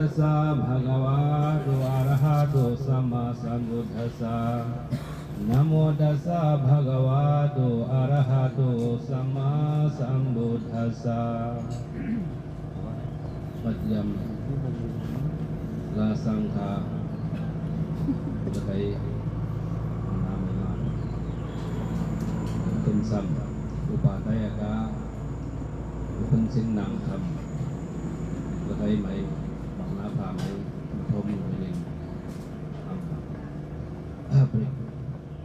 สสะ ภะคะวะโต อะระหะโต ສຳມາສຳພຸດທັດສະ นะโม ตัสສະ ພະຄະວະໂຕ ອະລະຫະໂຕ ສຳມາສຳພຸດທັດສະ. ບັດຍາມລາສັງຄາ ລະໄປນຳມາ ເປັນຊ້ຳ ອຸປາໄຕຍະກະ ເປັນເຊັ່ນນາງຄຳ ລະໄປໄໝ ບັກນາຜາໄໝ ມາທົມໄປເລັງ ອຳ ອາເປັກ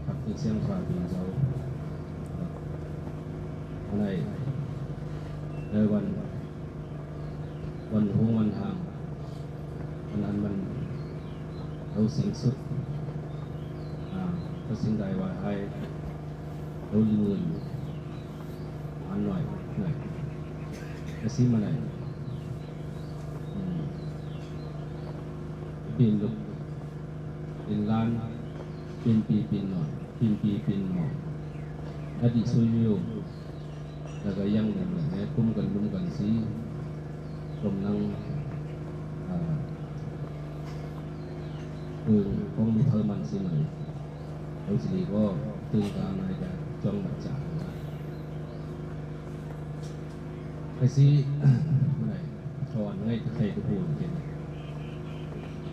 ຄັບເປັນສຽງຟ້າເປັນເຈົ້າ ອັນໃດ ໃນວັນ ວັນຫົງວັນຫາງ ອັນນັ້ນມັນເອົາສິ້ນສຸດ ອາ ພະສິ່ງໃດວ່າໃຫ້ເອົາເງິນ ອັນໜ້ອຍໜ້ອຍ ກະຊິມາໄດ້ ອືມ ເປັນລູກ ເປັນຫຼານ ເປັນພີ່ເປັນນ້ອງ ເປັນພີ່ເປັນນ້ອງ ອະດິໂສໂຍ ແລ້ວກະຍັງແໜ້ນແນ ກຸມກັນລຸມກັນສີ ກົມນັ່ງ ອາ ເອີ ຂອງລູກເພີມັນສີໃໝ່ ເອົາສີດີກໍຕື່ນການາຍກະຈອງບັດຈາ ໄອຊີ ບໍ່ໄດ້ ເຂົາອັນໄງໄຄກະພູເປັນ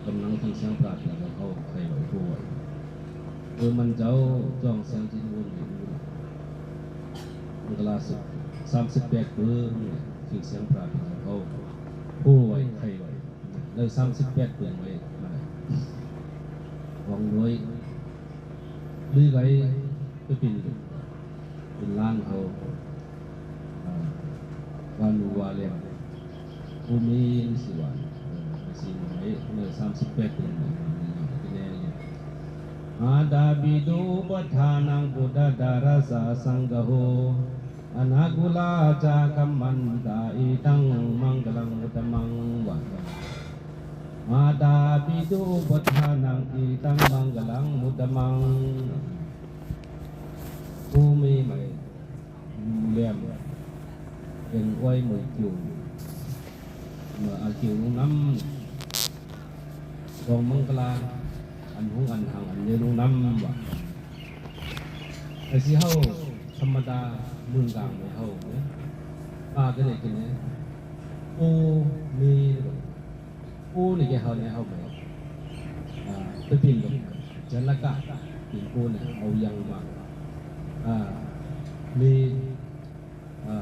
ກຳລັງຟັງສຽງພະເທດຂອງເຂົາໄຄເວົ້າໂພໄວ້ ເອີ ມັນເຈົ້າຈອງສຽງຈິນວົນຢູ່ ມັງກະລາສິບ ສາມສິບແປດເປີ ຟັງສຽງພະເທດຂອງເຂົາໂພໄວ້ໄຄໄວ້ ເລີຍສາມສິບແປດເປີໄວ້ ຂອງໂດຍ ຫຼືໄກໄປເປັນ ເປັນຫຼານເຮົາ ອາ ວານູວາແລມ ພູມີນຊິວານ ເອີ ຊິມາໄດ້ເມື່ອສາມສິບແປດປີ ມາດາປິໂຕ ອຸປັດຖານັງ ພຸດທະດາຣະສະ ສັງຄະໂຮ ອະນາຄູລາ ຈາ ກຳມັນຕາ ອີຕັງ ມັງຄະລັງ ມຸດຕະມັງ ວະ ມາດາປິໂຕ ອຸປັດຖານັງ ອີຕັງ ມັງຄະລັງ ມຸດຕະມັງ ພູມີໃໝ່ ແລມ ເປັນອວຍເມືອກິວ ເມືອອາກິວລຸງນຳ ຂອງມັງກະລາ ອັນຮຸງອັນຮັງ ອັນເຍລຸງນຳ ວ່າ ໄອຊີເຮົາທຳມະດາ ເມືອງກາງໃນເຮົາເນາະ ປາກະເດກະເນ ໂອ ເມ ໂອ ນີ້ແກເຮົາແນວເຮົາໄປ ອາ ໄປປິ່ນລົງ ຈັນລະກະ ປິ່ນໂອນີ້ເອົາຍັງມາ ອາ ມີ ອາ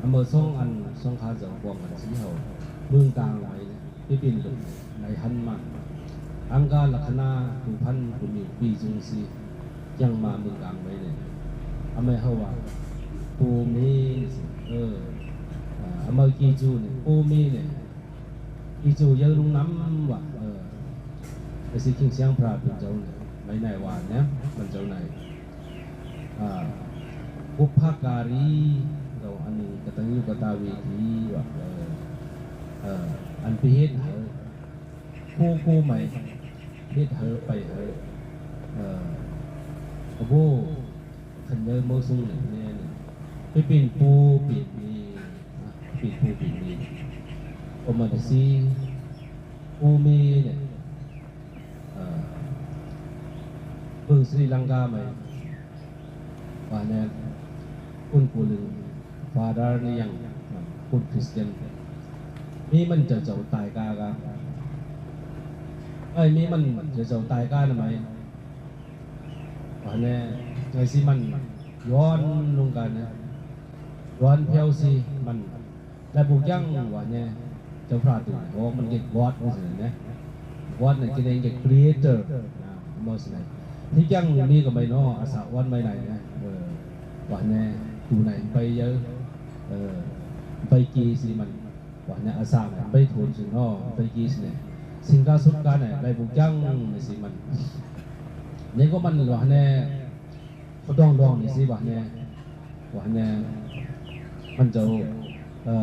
ອຳເພີສອງອັນ ສອງຂາເຈົ້າຂອງກັນສີເຮົາ ເມືອງກາງໄປ ໄປປິ່ນລົງ ໄດ້ຫັນມາ ອັງກາ ລັກຂະນາ ພູພັນ ພູມີ ປີຈຸງສີ ຍັງມາເມືອງກາງໄປນີ້ ອາ ແມ່ເຮົາວ່າ ປູມີ ເອີ ອາ ອາ ເມືອກີຈູນີ້ ປູມີນີ້ ອີຈູເຢີລຸງນຳວ່າ ເອີ ໄປຊິຄິງຊຽງພຣາເປັນເຈົ້າ ໃນໃນວານນະ ມັນເຈົ້າໃນ ອາ ບຸບພະກາຣີ ເຈົ້າອັນໜຶ່ງກະຕັນຍູກະຕະເວທີວ່າ ເອີ ເອີ ອັນໄປເຮັດໃຫ້ ຜູ້ ຜູ້ໃໝ່ເຮັດໃຫ້ ໄປໃຫ້ ເອີ ກະໂບ ຄັນເດີເມືອງສູງແນ່ໆ ໄປເປັນປູເປັນເມ ນະ ເປັນປູເປັນເມ ປະມານສີ່ ປູເມນີ້ ເອີ ເບິ່ງສະຣີລັງກາໃໝ່ ວ່າແນ່ ຄຸນປູລຶງ ຟາດານີ້ຍັງ ຄຸນຄຣິສຕຽນ ມີມັນເຈົ້າ ເຈົ້າຕາຍກາກະ ເອີຍ ມີມັນເຈົ້າ ເຈົ້າຕາຍການະໃໝ່ ວ່າແນ່ ໄງຊິມັນຍ້ອນລົງການະ ຍ້ອນແຜວຊິມັນ ແລະ ບຸກຍັງວ່າແນ່ ເຈົ້າພຣາຕູ ເພາະມັນເກັດວອດຈັ່ງຊີ້ນະ ວອດນັ້ນກິເນງເກັດຄຣີເອເຕີນະ ມອສໄນ ທີ່ຍັງມີກະໄມນໍ ອາສາວອນໄມໄນນະ ເອີ ວ່າແນ່ ຕູໄນໄປເຢີ ເອີ ໄປກີຊິມັນ ວ່າແນ່ ອາສາໄປໂທນຊິນໍ ໄປກີຊິແນ່ ສິງກາສຸດກາໄນ ໄລບຸກຍັງຊິມັນ ນີ້ກໍມັນວ່າແນ່ ກໍດອງດອງນີ້ຊິວ່າແນ່ ວ່າແນ່ ມັນເຈົ້າ ເອີ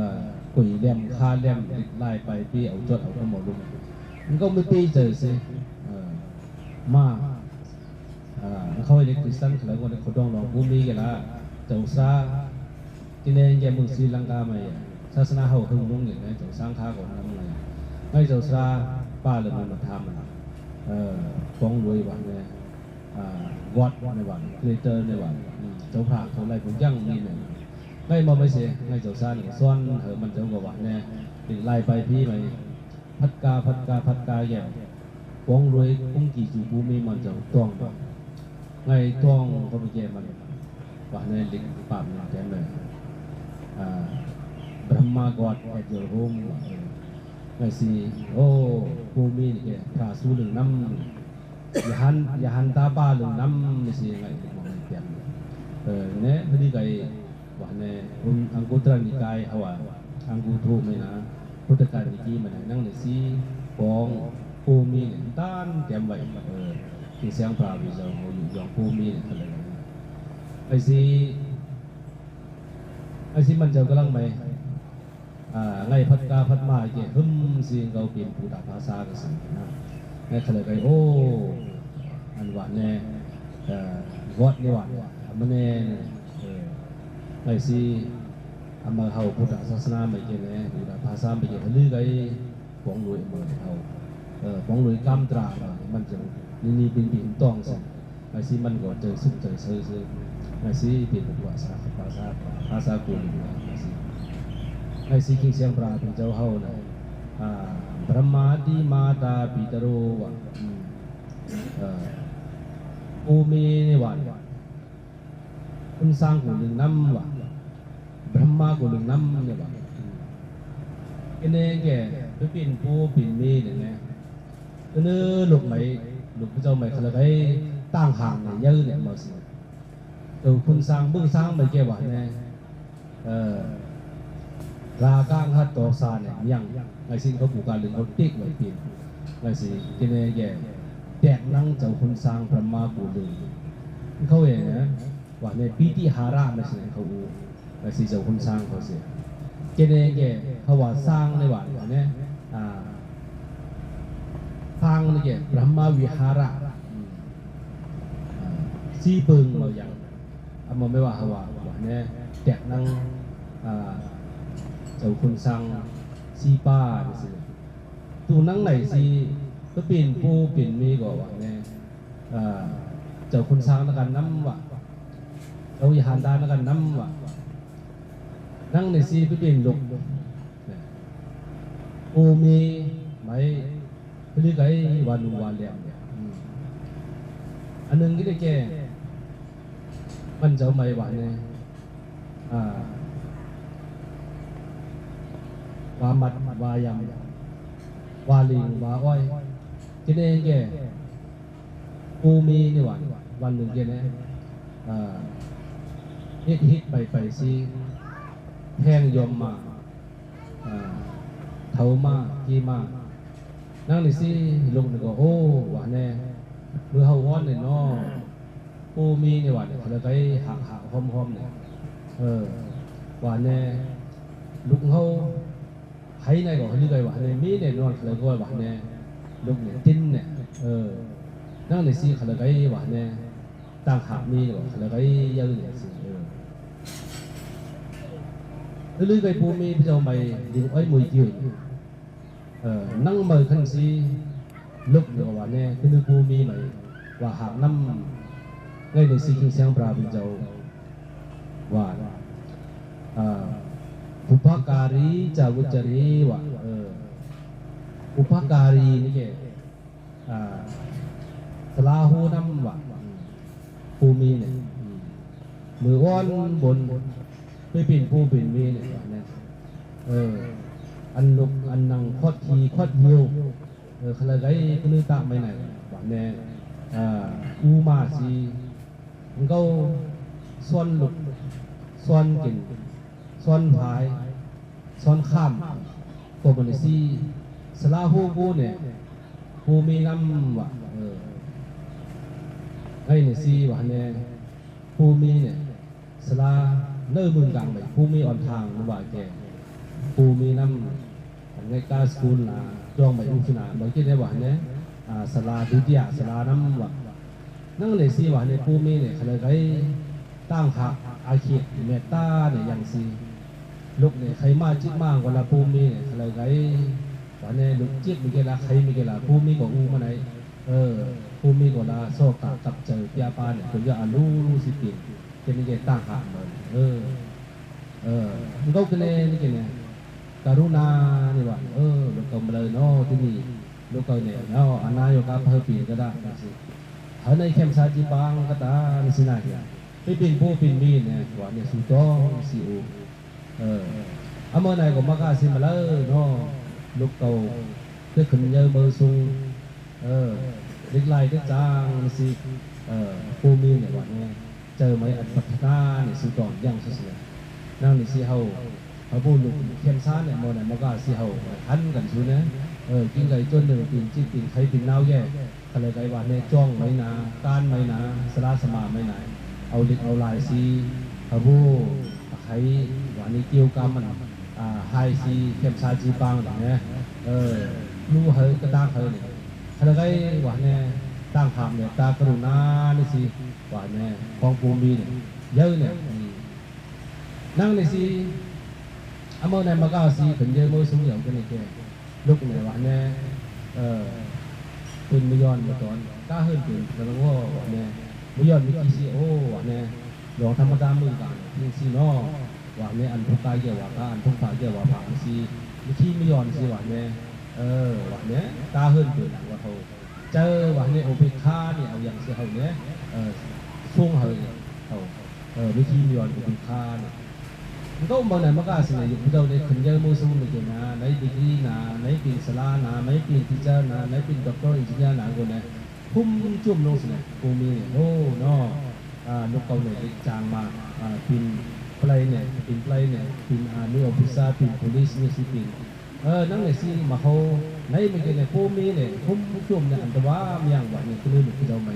ກຸຍແຫຼມ ຄາແຫຼມ ຫຼາຍໄປປີ ເອົາຈົດເອົາຄຳເອົາລຸມ ມັນກໍມີປີເຈີຊິ ເອີ ມາ ເອີ ເຂົາເຮັດຄຣິສຕຽນ ເຂົາເລີຍວ່າເຂົາດອງດອງບໍ່ມີກະລະ ເຈົ້າຊາ ກິເນງແກເມືອງສີລັງກາໃໝ່ ສາສະໜາເຮົາເຄິ່ງລົງນີ້ນະ ເຈົ້າສັງຄາກໍນຳມາ ໃຫ້ເຈົ້າຊາປ້າເລີຍມາຖາມມັນ ເອີ ຂອງລວຍວ່າແນ່ ອາ ວັດໃນວັດ ເຄຣເຕີໃນວັດ ເຈົ້າພາກເທົ່າໃດ ເພິ່ນຍັງມີແມ່ນ ໃຫ້ມາໄປເສ ໃຫ້ເຈົ້າຊານີ້ສອນ ເອີ ມັນເຈົ້າກໍວ່າແນ່ ເປັນລາຍປາຍພີໄວ້ ພັດກາ ພັດກາ ພັດກາແກ້ວ ຂອງລວຍຄົງກີ່ຈູ່ພູມີ ມັນເຈົ້າຕ້ອງມາ ໄງຕ້ອງເຂົາໄປແກ່ມັນ ວ່າໃນລິກປາບນັ້ນແຕ່ເນີ ອ່າ Brahma God at your home ວ່າ ເອີ ໄງຊິ ໂອ້ ພູມີນີ້ແກ່ພະຊູເລື່ອງນຳ ຢ່າຫັນ ຢ່າຫັນຕາປ້າເລື່ອງນຳ ນີ້ຊິໄງ ມອງແຕ່ເນີ ເອີ ແນະ ພໍດີໄກ ວ່າແນ່ ອັງກຸດຕະນິກາຍ ເຮົາວ່າ ອັງກຸດໂທ ແມ່ນນະ ພຸດທະການນິກາຍ ມັນນະ ໜັງສືຂອງພູມີນີ້ ຕ້ານແຕ້ມໄວ້ ເອີ ທີ່ແສງພະພຸດທະເຈົ້າເຮົາຢູ່ ຢ່ອງພູມີນີ້ ກໍເລີຍ ໄອຊີ ໄອຊີມັນເຈົ້າກຳລັງໄໝ ອ່າ ໄງພັດກາພັດມາ ເກຫຶມຊິເຂົາເປັນປູຕາພາສາກະສັນນະ ໃນຂະເລີໄກ ໂອ້ ອັນວ່າແນ່ ເອີ ວັດນີ້ວ່າ ອາມາແນ່ ເອີ ໄອຊີ ອາມາເຮົາພຸດທະສາສະໜາໄມເກແນ່ ຫຼືວ່າພາສາໄມເກ ຫຼືໄກ ຂອງລວຍເມືອເຮົາ ເອີ ຂອງລວຍກຳຕາ ມັນຈະນີ້ ນີ້ເປັນປີນຕອງຊັ້ນ ໄອຊີມັນກໍເຈີສຸກເຈີເຊີຊື່ ໄອຊີເປັນພາສາ ພາສາ ພາສາກູນ ໄອຊີ ໄອຊີຄິງສຽງພະເຈົ້າເຮົານະ ອ່າ Brahmādi mātā pītaro ວ່າ ອືມ ເອີ ພູມີນີ້ວ່າ ຄຸນຊ້າງກູເລື່ອງນຳວ່າ Brahma ກູເລື່ອງນຳນີ້ວ່າ ເກເນແກ່ໄປປິ່ນປູປິ່ນມີນີ້ແນ່ ເອີ ເນ ລູກໄໝ ລູກພະເຈົ້າໄໝ ຂະລະໄກຕ່າງຫາງໃນເຢີນີ້ມາຊິ ເອີ ຄຸນຊ້າງເບິ່ງຊ້າງໄໝແກ່ວ່າແນ່ ເອີ ລາກາງຫັດຕໍ່ຊາແນ່ຍັງ ໄງຊິເຂົາປູກາເລື່ອງເຂົາຕິກໄວ້ປີ ໄງຊິເກເນແກ່ແຕກໜັງເຈົ້າຄຸນຊ້າງ Brahma ກູເລື່ອງ ເຂົາເອງນະ ວ່າໃນປີຕິຫາລະ ແມ່ນຊິເຂົາອູ ແມ່ນຊິເຈົ້າຄຸນຊ້າງເຂົາເສຍ ເກເນແກ່ເຂົາວ່າຊ້າງໃນວ່າແນ່ ອ່າ ຊ້າງນີ້ແກ່ Brahma ວິຫາລະ ອືມ ອ່າ ຊີເປິງເວົ້າຫຍັງ ອາ ບໍ່ແມ່ນວ່າເຮົາວ່າ ວ່າແນ່ ແຈກໜັງ ອ່າ ເຈົ້າຄຸນຊ້າງຊີປາ ຈັ່ງຊີ້ ຕູໜັງໃນຊີ ກໍເປັນປູເປັນມີກໍວ່າແນ່ ອ່າ ເຈົ້າຄຸນຊ້າງນຳກັນນຳວ່າ ເຈົ້າວິຫານດານຳກັນນຳວ່າ ໜັງໃນຊີໄປເປັນລຸກ ໂອເມໄມ ຫຼືໄກວານູວາແລມ ອືມ ອັນໜຶ່ງທີ່ໄດ້ແກ່ ມັນເຈົ້າໄມວ່າແນ່ ອ່າ ວາມັດ ວາຢຳ ວາລິງ ວາອ້ອຍ ທີ່ໄດ້ແກ່ ໂອເມນີ້ວ່າ ວັນໜຶ່ງເກແນ່ ເຮັດ ເຮັດໄປ ໄປຊິ ແພງຍອມມາ ອ່າ ເທົາມາ ກີມາ ນາງນີ້ຊິ ລຸກນີ້ກໍ ໂອ້ ວ່າແນ່ ເມື່ອເຮົາວອນແນ່ເນາະ ໂອເມນີ້ວ່າ ຂະເລີໄກ ຮັກໆ ຫອມໆ ນີ້ ເອີ ວ່າແນ່ ລຸກເຮົາ ໃຜໃນກໍຄືໄກວ່າແນ່ ມີແນ່ນອນ ຂະເລີໄກວ່າແນ່ ລຸກແນ່ ຕິນແນ່ ເອີ ນາງນີ້ຊິ ຂະເລີໄກວ່າແນ່ ຕ່າງຫາກມີວ່າ ຂະເລີໄກເຢີນີ້ຊິ ເອີ ຄືລືໄກປູມີ ພະເຈົ້າໄມ ດິງອ້ອຍມຸຍກິວ ເອີ ນັງເມີຄັນຊີ ລຸກເດີວ່າແນ່ ຄືລືປູມີໄມ ວ່າຫາກນຳ ໄງໃນຊີຄິງແສງພະພຸດທະເຈົ້າ ວ່າ ອ່າ ບຸບພະກາຣີຈາວຸດຈາຣີ ວ່າ ເອີ ບຸບພະກາຣີນີ້ແກ່ ອ່າ ສະຫຼາໂຫນຳວ່າ ອືມ ພູມີນີ້ ອືມ ມືວອນບົນ ໄປເປັນພູເປັນເມນີ້ວ່າແນ່ ເອີ ອັນລຸກ ອັນນັ່ງ ຄອດຂີ່ ຄອດຫ່ຽວ ເອີ ຂະລະໄກ ກະລືຕາກໄມ້ໄນ ວ່າແນ່ ອ່າ ອູມາຊີ ມັນເຂົາສອນລຸກ ສອນກິນ ສອນພາຍ ສອນຂ້າມ ກໍບໍ່ໄດ້ຊີ້ ສະຫຼາໂຮກູແນ່ ພູມີນຳວ່າ ເອີ ໃຫ້ແນ່ຊີ້ວ່າແນ່ ພູມີແນ່ ສະຫຼາເນີເມືອງກາງໄປ ພູມີອ່ອນທາງ ວ່າແກ່ ພູມີນຳ ໃນກາສະກຸນນາ ຈອງໄປອຸຊະນາ ບໍ່ຄິດໄດ້ວ່າແນ່ ອາ ສະຫຼາດຸຕິຍະ ສະຫຼານຳວ່າ ນັງເລຊີວ່າໃນພູມີນີ້ ຂະເລີໄກ ຕ່າງຫາກອາເຂດເມດຕານີ້ ຢ່າງຊີ້ ລຸກນີ້ ໄຄມາຈິດມາ ກໍລະພູມີນີ້ ຂະເລີໄກ ບາດນີ້ລູກຈິບມີເກລາ ໄຄມີເກລາ ຜູ້ມີກໍອູມາໄນ ເອີ ຜູ້ມີກໍລາ ຊອກກະກັບໃຈປຽປານ ເພິ່ນກໍອາລູລູສິປິນ ເປັນເກຕ່າງຫາກເມີ ເອີ ເອີ ມັນກໍຄືແນນີ້ເກແນ ກະລຸນານີ້ວ່າ ເອີ ລູກເຂົາມາເລີຍເນາະ ທີ່ນີ້ ລູກເຂົາແນເນາະ ອານາໂຍກາພະເຮີປີນກະດາ ເຮົາໃນແຄມຊາຈີບາງກະຕາ ນີ້ຊິນາ ໄປເປັນຜູ້ເປັນມີແນ ວ່າແນ ສູຕ້ອງຊິອູ ເອີ ອາເມີນາຍກໍມາກາຊິມາເລີເນາະ ລູກເຂົາເກີດຂຶ້ນເຢີເມີສູງ ເອີ ເຫຼັກຫຼາຍເດຈາງຊິ ເອີ ຜູ້ມີແນວ່າແນ ເຈີໄມອັນພັດທະນານີ້ສູ່ຕອນຍັງສຸດເສຍ ນາງນີ້ຊິເຮົາ ເຮົາຜູ້ລຸກເຂມສານແນ ເມື່ອໃດມາກາຊິເຮົາຫັນກັນຊູແນ ເອີ ກິນໄກ່ຈົນໜຶ່ງ ປີນຈິບ ປີນໄຄ ປີນນາວແຢ່ ຄະເລີໄກວ່າແນ ຈ້ອງໄມນາ ການໄມນາ ສະລາສະມາໄມນາ ເອົາເຫຼັກເອົາລາຍຊິ ເຮົາຜູ້ ໄຄ ວ່ານີ້ກ່ຽວກັບມັນ ອ່າ ຫາຍຊີ ເຂັມຊາຈີປາງນີ້ແນ ເອີ ຮູ້ເຮີກະຕາກເຮີນີ້ ຄະລະໄກວ່າແນ ຕ່າງພາບແນ ຕາກະລຸນານີ້ຊິ ວ່າແນ ຂອງພູມີນີ້ ເຢີແນ ອືມ ນາງນີ້ຊິ ອາເມີແນ ມາກາຊິ ເປັນເຢີເມີສູງເຫຍົວກັນນີ້ແກ ລຸກແນວ່າແນ ເອີ ເປັນມະຍອນມະຕອນ ກາເຮີນເປັນກະລະງໍວ່າແນ ມະຍອນມີກີຊິໂອວ່າແນ ລອງທຳມະດາເມືອງກາງ ຈັ່ງຊີ້ເນາະ ວ່າແນ ອັນທຸກກາຍແກ່ວ່າກາ ອັນທຸກພາແກ່ວ່າພາ ຈັ່ງຊີ້ ມີຂີ້ມີຢອນຊີ້ວ່າແນ ເອີ ວ່າແນ ຕາເຫີນເກີນວ່າເຮົາ ເຈີວ່າແນ ອຸເບກຂານີ້ ເອົາຫຍັງຊິເຮົາແນ ເອີ ສູງເຮົາ ເຮົາ ເອີ ມີຂີ້ມີຢອນ ອຸເບກຂານີ້ ມັນກໍບໍ່ໄດ້ມາກາຊິນາ ຢູ່ເຈົ້າໄດ້ຂຶ້ນເຢີໝູ່ສູງນີ້ເກນາ ໄດ້ດີກຣີນາ ໄດ້ເປັນສາລານາ ໄດ້ເປັນທີເຈີນາ ໄດ້ເປັນດັອກເຕີ ເອັນຈິເນຍນາ ກໍແນ ຄຸມຈຸ້ມລົງຊິແນ ຜູ້ມີນີ້ ໂອ້ ເນາະ ອ່າ ລູກເຂົານີ້ໄດ້ຈ້າງມາ ອ່າ ປິ່ນໄປແນ ປິ່ນໄປແນ ເປັນອາມີອອບຟິເຊີ ເປັນໂພລີສ ມີຊິເປັນ ເອີ ນາງນີ້ຊິມາເຮົາ ໃນເມື່ອກີ້ນີ້ຜູ້ມີນີ້ ຄຸມຈຸ້ມນີ້ ອັນຕະວາມຍັງວ່ານີ້ ຄືລືມຄືເຈົ້າໃໝ່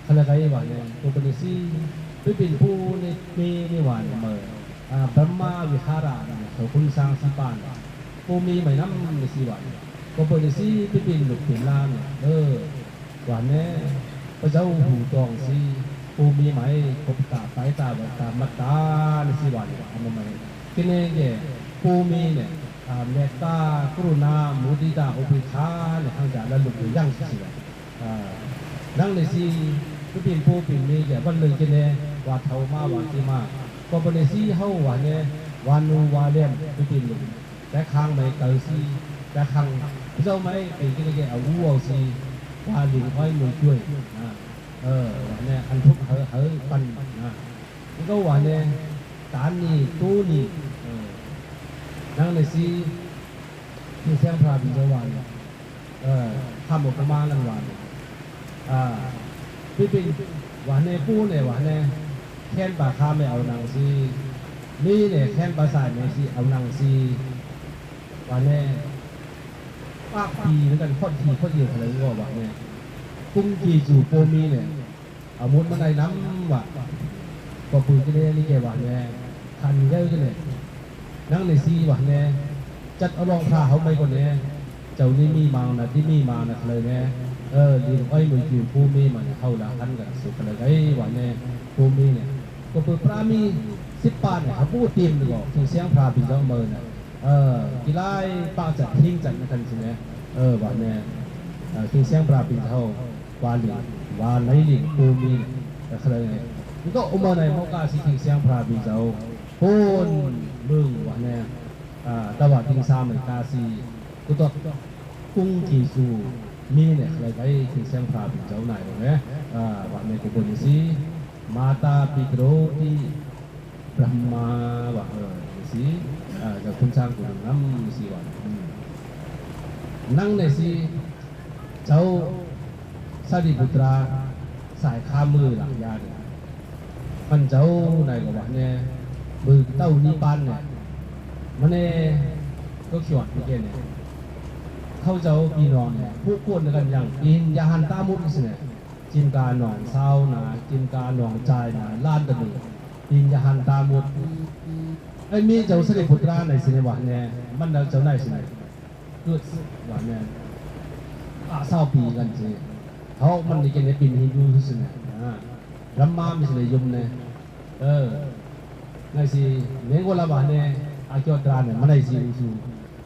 ຄະລະໄກວ່ານີ້ ໂຕປະນິຊີ ໄປເປັນຜູ້ນີ້ ມີນີ້ວ່ານີ້ ເມີ ອ່າ ບຣະມາວິຫາຣະນີ້ ເຂົາຄຸນຊ້າງສີປານ ຜູ້ມີໃໝ່ນຳນີ້ຊິວ່ານີ້ ໂຕປະນິຊີ ໄປເປັນລູກເປັນຫຼານນີ້ ເອີ ວ່າແນ່ ພະເຈົ້າຫູຕອງສີ ຜູ້ມີໄໝ ພົບຕາປາຍຕາ ແວວຕາ ມັດຕາ ນີ້ຊິວ່ານີ້ ອາມາໃໝ່ ກິເນແກ່ ຜູ້ມີແນ່ ອາ ເມດຕາ ກະລຸນາ ມຸທິຕາ ອຸເບກຂາ ແລະ ທັງຈາລະລຸກຍັງຊິ ອາ ນາງນີ້ຊິ ຄືເປັນຜູ້ເປັນມີແກ່ ວັນໜຶ່ງກິເນ ວ່າເຖົ້າມາ ວ່າກິມາ ກໍບໍ່ໄດ້ຊິເຮົາວ່າແນ່ ວ່ານູວ່າແລມ ຄືເປັນລຸກ ແຕ່ຂ້າງໄມເກົາຊີ ແຕ່ຂ້າງເຈົ້າໄມເປັນກິນແກ່ເອົາອູເອົາຊີ ວ່າລິງອ້ອຍມືຈວຍນະ ເອີ ວ່າແນ່ ອັນທຸກເຮີເຮີປັນນະ ມັນກໍວ່າແນ່ ຕານນີ້ຕູນີ້ ເອີ ນາງນີ້ຊິ ທີ່ແສງພະວິນຈະວ່ານີ້ ເອີ ຄຳອຸປະມານັ້ນວ່ານີ້ ອ່າ ປິປິງ ວ່າແນ່ປູແນ່ ວ່າແນ່ ແຂນປາຄາມແມ່ເອົາໜັງຊີ ມີແນ່ແຂນປາຊາຍແມ່ຊິເອົາໜັງຊີ ວ່າແນ່ ປາກປີນຳກັນ ຄອດຂີ້ຄອດເຫຍວ ເຂົາເລີຍວ່າແນ່ ກຸງກີຈູໂປມີແນ່ ອາໝົດມາໄດ້ນຳວ່າ ກໍປືນກິເລນີ້ແກວ່າແນ່ ຄັນເຢີກິເລ ນາງນີ້ຊິວ່າແນ່ ຈັດເອົາລອງພາເຮົາໄປກ່ອນແນ່ ເຈົ້ານີ້ມີມາງນະ ທີ່ມີມາງນະ ເຂົາເລີຍແນ່ ເອີ ລີນອ້ອຍມືຢູ່ຜູ້ມີມາເຮົາລະຫັນກັນສຸກເລີຍໄດ້ວ່າແນ່ ຜູ້ມີແນ່ ກໍເປີດປາມີສິບປານເຮົາບໍ່ຕຽມກໍຄືສຽງພາປີເຈົ້າເມີນະ ເອີ ກິລາຍປາຈັດ ຫິງຈັດນະຄັນຊິແນ່ ເອີ ວ່າແນ່ ເອີ ຄືສຽງພາປີເຮົາ ວ່າລິງ ວ່າໃນລິງປູມີ ເອີ ເຂົາເລີຍ ກໍອຸມາໃນເມາະກາຊິຄິງສຽງພະລາບິນເຈົ້າ ໂພນເບິ່ງວ່າແນ່ ອາ ຕະວາຕິງສາມເມກາຊິ ກຸຕອກກຸງກີຊູ ມີແນ່ ເຂົາເລີຍໄປຄິງສຽງພະລາບິນເຈົ້ານາຍແນ່ ອາ ວ່າແນ່ກຸບຸນຊິ ມາຕາປິໂຕຣຕິ ບຣະມາວ່າ ເອີ ຈັ່ງຊີ້ ເອີ ເຈົ້າຄຸນຊ້າງຜູ້ໜຶ່ງນຳຈັ່ງຊີ້ວ່າ ອືມ ນາງແນ່ຊິ ເຈົ້າສາລີບຸດຕາ ສາຍຂາມືຫຼັງຍານີ້ ມັນເຈົ້ານາຍກໍວ່າແນ່ ມືເຕົ້ານິບານແນ່ ມາແນ່ ກໍຂຽວນີ້ແກ່ແນ່ ເຂົາເຈົ້າພີ່ນ້ອງແນ່ ຜູ້ຄົນກັນຢ່າງ ປີນຍາຫັນຕາມຸດຊິແນ່ ຈິມກາໜອງຊາວນາ ຈິມກາໜອງຈາຍນາ ລ້ານຕະເບີ ປີນຍາຫັນຕາມຸດ ໄອ້ມີເຈົ້າສາລີບຸດຕາໃນຊິແນ່ວ່າແນ່ ມັນເຈົ້ານາຍຊິແນ່ ເກີດວ່າແນ່ ອາ ຊາວປີກັນຊິ ເຮົາມັນນີ້ແກ່ແນ່ ປີນຮິນດູຊິແນ່ ອາ ບຣະມາມີຊິແນ່ ຍົມແນ່ ເອີ ໃນຊິ ເນໂກລາວ່າແນ່ ອາຈອດຕາແນ່ ມາໃນຊິອູຊູ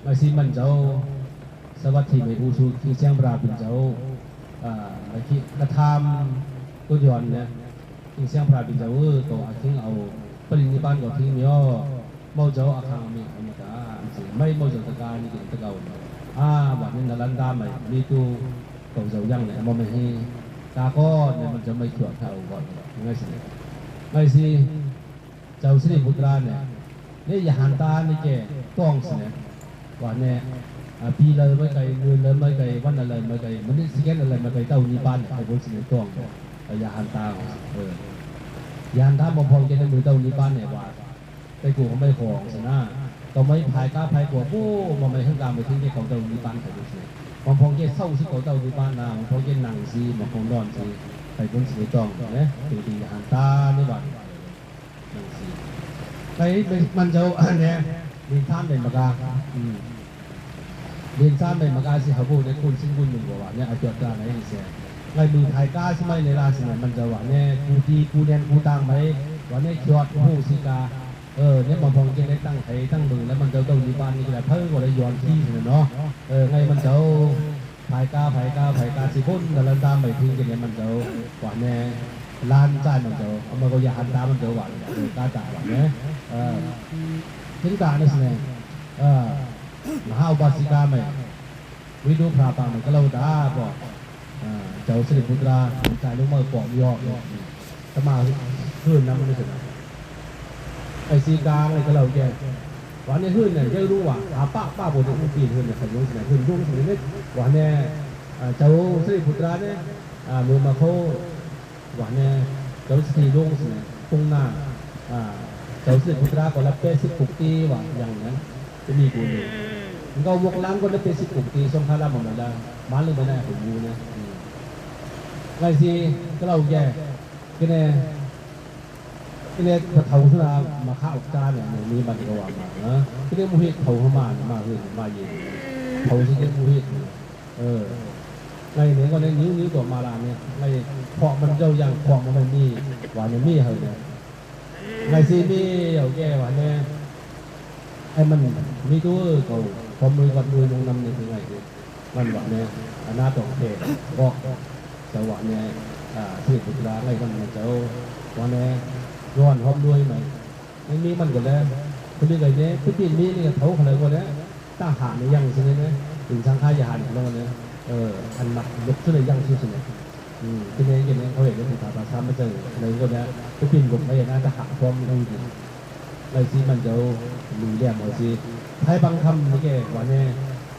ໃນຊິມັນເຈົ້າ ສະຫວັດດີ ໄໝ ອູ ຊູ ຄິງຊຽງພຣາເປັນເຈົ້າ ອາ ໄມ ຄິ ກະຖາມ ໂຕຍອນນະ ຄິງຊຽງພຣາເປັນເຈົ້າເອີຍ ໂຕອາ ຄິງເອົາປະລິນິບານກໍ ຄິງມີອອ ເມົາເຈົ້າອາຄັງອາມິອາມິກາ ອັນຊິໄມ ເມົາເຈົ້າຕະກາ ນິກິນຕະເກົາ ອາ ວາດນີ້ນະລັນດາໄມ ມີຕູເກົາເຈົ້າຍັງແນ ມອມແມເຮ ກາກໍແນ ມັນຈະໄມຂຽວເທົາກ່ອນ ໄງຊິ ໄງຊິ ເຈົ້າສິລິພຸດຕາແນ ເນ ຍະຫັນຕາ ເນ ແກ່ຕ້ອງສະແນ ວ່າແນ ອາ ປີລະໄມໄກ ເດືອນລະໄມໄກ ວັນລະໄມໄກ ມະນິດສະແກນລະໄມໄກ ເຕົ້ານິບານ ໃຫ້ບົນສະແນຕ້ອງ ອາ ຍະຫັນຕາ ເອີ ຍະຫັນຕາ ມອມພອງແກ່ໃນມືເຕົ້ານິບານ ໃຫ້ວ່າ ໄປກູເອົາໄມ້ຂອງສະນາ ເອົາໄມ້ພາຍກາພາຍກົວ ໂອ້ ມາໄມ້ເຮືອນກາມາເທິງແກ່ເຂົາເຈົ້ານິບານ ໃຫ້ບົນສະແນ ມອມພອງແກ່ເຊົາຊິເຂົາເຈົ້ານິບານນາ ມອມພອງແກ່ນັ່ງຊິ ມາຂອງນອນຊິ ໃຫ້ບົນສະແນຕ້ອງແນ ເປັນທີ່ຍະຫັນຕາ ໃນວັນ ນັ່ງຊິ ໄປ ໄປ ມັນເຈົ້າແນ ເລນສາມໄດ້ມາກາ ອືມ ເລນສາມໄດ້ມາກາຊິ ເຮົາບໍ່ໄດ້ຄູນຊິງບຸນໜຶ່ງບໍ່ວ່າແນ ອາຈອດການໃນແສ ໄລມືພາຍກາຊິໄມໃນລາຊິໄມ ມັນເຈົ້າວ່າແນ ກູຕີ ກູແນນ ກູຕາງໄມ ວ່າແນ ຄຽວດ ໂຫ ຊິກາ ເອີ ແນ ມາພອງເກນໃນຕັ້ງໄທຕັ້ງເບິ່ງ ແລ້ວມັນເຈົ້າເຈົ້າຢູ່ບ້ານນີ້ກໍໄດ້ ເພິ່ນກໍໄດ້ຍ້ອນທີ່ເນາະ ເອີ ໄງມັນເຈົ້າ ພາຍກາ ພາຍກາ ພາຍກາຊິພົ້ນ ແລ້ວລະຕາມໄປເຖິງກັນແລ້ວ ມັນເຈົ້າວ່າແນ່ ຫຼານຊາຍມັນເຈົ້າ ເອົາມາກໍຢ່າຫັນຕາມັນເຈົ້າວ່າ ເອີ ກາຕາວ່າແນ່ ເອີ ເຫັນຕາແນ່ຊິແນ່ ເອີ ມະຫາອຸບາສິກາໃໝ່ ວິດູພະປາງມັນກະເລົ່າດາ ພວກ ເຈົ້າສິລິພຸດຕາ ສາຍລົງມາກອກຢອກ ຕະມາເຮືອນນຳມັນເດີ ໄອ້ສີກາງ ໄອ້ກະເລົ່າແກ່ ວ່າໃນເຮືອນນັ້ນ ເຈົ້າຮູ້ວ່າ ອາປະ ປະບໍ່ໄດ້ອຸປີນເຮືອນໃນຂະຍົງ ເຮືອນດົງ ເຮືອນເລັກ ວ່າແນ່ ເຈົ້າສິລິພຸດຕາແນ່ ເມືອມາໂຄ ວ່າແນ່ ເຈົ້າສິລິດົງ ປຸງນາ ເຈົ້າສິລິພຸດຕາ ກໍລະແປດສິບປຸກຕີ ວ່າຢ່າງນັ້ນ ຈະມີບຸນເດ ເຂົາໝົກລ້າງກໍລະແປດສິບປຸກຕີ ສົງຄາລາມມາລະ ມາເລື່ອງໄປໄດ້ ເຂົາຢູ່ນະ ໄລຊິ ກະເລົ່າແກ່ ກະແນ່ ກະແນ່ ພະເຖົ້າສຸດາ ມາຄາອອກຈານ ມີບັນກະວ່າມານະ ກະແນ່ ມຸເຮັດເຂົາເຂົ້າມາ ມາເຮືອນ ມາເຢັນ ເຂົາຊິເກັບມຸເຮັດ ເອີ ໄລແນ່ກໍໄດ້ ນິ້ວ ນິ້ວຕົວມາລາແນ່ ໄລ ເພາະມັນເຈົ້າຢ່າງ ເພາະມັນມີ ວ່າແນ່ ມີເຮົາແນ່ ໄລຊິມີເອົາແກ່ວ່າແນ່ ໃຫ້ມັນມີໂຕເຂົາ ຄວາມລວຍວັດລວຍວົງນຳໃນຄືໄງ ມັນວ່າແນ່ ອະນາຕ້ອງແທ້ ເພາະ ເຈົ້າວ່າແນ່ ອາ ເທບບຸດລາໄລມັນເຈົ້າ ວ່າແນ່ ຍ້ອນຄວາມລວຍໃໝ່ ມັນມີມັນກໍແລ້ວ ເພິ່ນໄດ້ໄງແນ່ ເພິ່ນເປັນມີນີ້ເຂົາຂະເລີຍວ່າແນ່ ຕາຫານຍັງຊິແນ່ ເປັນສັງຂາຍານແລ້ວແນ່ ເອີ ອັນມັກຍົກສຸດຍັງສຸດແນ່ ອືມ ເປັນແນວ ເປັນແນວ ເຂົາເຮັດເປັນພາສາມາເຈີ ໃນຄົນນະ ໄປເປັນບົດໄປນະ ທະຫານຄວາມຮູ້ດີ ໄລຊິມັນເຈົ້າ ມີແລ້ວເອົາຊິ ໃຜບາງຄຳນີ້ແກວ່າແນ່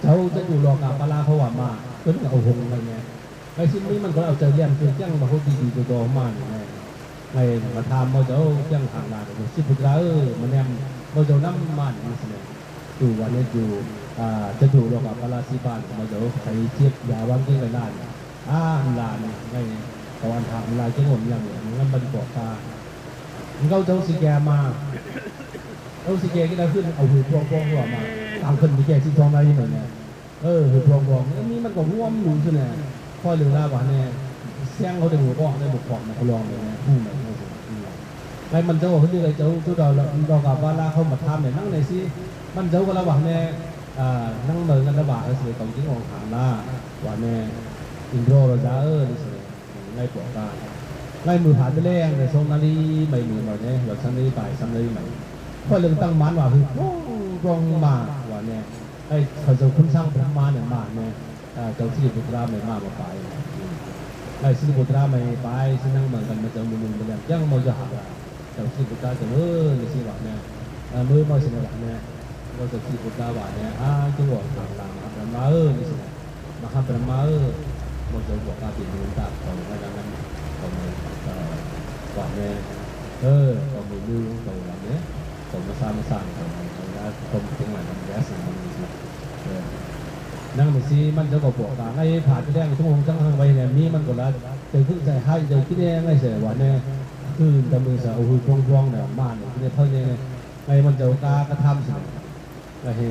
ເຈົ້າຈະຢູ່ລອກາປາລາເຂົາວ່າມາ ເພິ່ນເອົາຫົງໄວ້ແນ່ ໄລຊິມີມັນກໍເອົາໃຈແຫຼມ ເຈົ້າຈັ່ງມາໂຫດດີໆ ຕໍ່ມານີ້ແນ່ ໄລມາຖາມເອົາເຈົ້າ ຈັ່ງຫາງລາ ສິພຸດລາເອີ ມາແນມ ເອົາເຈົ້ານຳມານີ້ຊິແນ່ ຢູ່ວ່າແນ່ ຢູ່ ອາ ຈະຢູ່ລອກາປາລາຊິບານ ເອົາເຈົ້າ ໃຜເຈັບຢາວາງເກັງໄວ້ລານ ອາ ອັນລານ ໄລ ເຂົາອັນທາງລາຍເຈັງໂອນຍັງ ເງິນບັນບອກກາ ເຂົາເຈົ້າຊິແກ່ມາ ເຂົາຊິແກ່ກິນເອົາຂຶ້ນ ເອົາຫືດພວງພວງຫົວມາ ຕາມຂຶ້ນໄປແກ່ສິບສອງນາລີໃໝ່ແນ່ ເອີ ຫືດພວງພວງ ອັນນີ້ມັນກໍຮ່ວມຢູ່ຊື່ແນ່ ຄອຍເລື່ອງລາວວ່າແນ່ ແຊງເຂົາໄດ້ບໍ່ອອກ ໄດ້ບໍ່ຂອກນະ ເຂົາລອງໄດ້ແນ່ ຮູ້ໄດ້ແນ່ ໄລມັນເຈົ້າເຂົາເລີຍ ເຈົ້າ ເຈົ້າດາວລອກາບາລາ ເຂົາມາຖາມແນ່ ນັ່ງແນ່ຊິ ມັນເຈົ້າກໍລະວ່າແນ່ ອາ ນັ່ງເມີກັນລະວ່າ ເອີ ຊິເຂົາຈຶ່ງອອກຫາລາ ວ່າແນ່ ອິນໂດຣລະຈາເອີ ນີ້ຊິ ໄລປວກກາ ໄລມື້ຜ່ານໄປແລ້ງໃນສອງນາລີໃໝ່ ມື້ໃໝ່ແນ່ ວ່າສາມນາລີປາຍ ສາມນາລີໃໝ່ ຂ້ອຍເລີຍຕັ້ງໝານວ່າ ຮຶ ໂອ້ ລອງມາ ວ່າແນ່ ໄລເຂົາເຈົ້າຄຸນຊ້າງພະມາແນ່ ມາແນ່ ເຈົ້າສິລິພຸດຕະລາແມ່ນມາ ມາປາຍ ໄລສິລິພຸດຕະລາແມ່ນປາຍ ຊິນັ່ງເມືອງກັນ ມາເຈົ້າມື້ໜຶ່ງມາແລ້ງ ຍັງມາຈະຫາ ເຈົ້າສິລິພຸດຕະລາ ເຈົ້າເອີຍ ຊິວ່າແນ່ ເອີ ມື້ມາຊິວ່າແນ່ ເຈົ້າສິລິພຸດຕະລາວ່າແນ່ ອາ ຈຶ່ງວ່າທາງລາມ ອາ ມາເອີຍ ຊິ ມະຫາບຣະມາເອີຍ ໝົດເຈົ້າບອກວ່າເປັນເງິນຕາເຂົາໄວ້ນຳ ເຂົາມາ ເອີ ວ່າແນ່ ເອີ ເຂົາມາຢູ່ເຂົາວ່າແນ່ ເຂົາມາສ້າງ ມາສ້າງເຂົາ ເຂົາວ່າເຂົາເປັນຫຍັງນຳແລ້ວ ເອີ ນາງແມ່ຊີມັນເຈົ້າກໍບອກວ່າ ໃນຜາດແດງທຸງຫົງຈັງຫັງໄວ້ແນ່ ມີມັນກໍລະ ເຈົ້າຄືໃຈຮ້າຍ ເຈົ້າຄິດແນ່ ໃນໃຈວ່າແນ່ ຄືນຕະມືສາວຫືດພວງໆ ນະ ມານ ຄືໃນເພິ່ນແນ່ ໃນມັນເຈົ້າກາກະທຳສະ ລະເຮ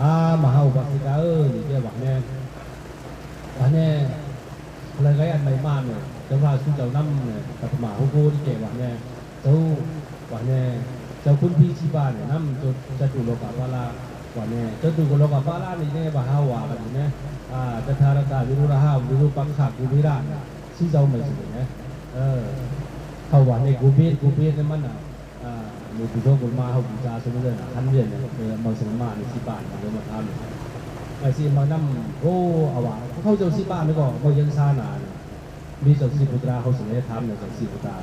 ອາ ມະຫາອຸບາສິກາເອີຍ ນີ້ແກວ່າແນ່ ວ່າແນ່ ລະໄກອັນໃໝ່ມາແນ່ ແຕ່ວ່າຊຸມເຈົ້ານຳແນ່ ປັດຖະມາຫຸໂກ ນີ້ແກວ່າແນ່ ເຈົ້າວ່າແນ່ ເຈົ້າຄຸນພີຊີບາແນ່ນຳ ເຈົ້າຈະຕຸໂລກາພາລາ ວ່າແນ່ ຈະຕຸໂກລະກະປະລານິເນ ວ່າເຮົາວ່າກັນແນ່ ອາ ຕະທາຣະຕະ ວິລຸລະຫະ ວິຣູປັກຂະ ກຸເບລະ ຊື່ເຈົ້າໄໝ ຊິແນ່ ເອີ ເຂົາວ່າແນ່ ກູເບນ ກູເບນ ມັນນະ ອາ ໝູ່ຜູ້ຊົງຄົນມາເຮົາບູຊາສົມເດັດນະ ຄັນວຽນ ເອີ ເອົາສະມານຊິບານ ເດີມາທານ ໄປຊິມານຳ ໂອ້ ອາວ່າ ເຂົາເຈົ້າຊິບານກໍບໍ່ຍັງຊານາ ມີເຈົ້າສີບຸດຕາ ເຮົາຊິໄດ້ຖາມເຈົ້າສີບຸດຕາ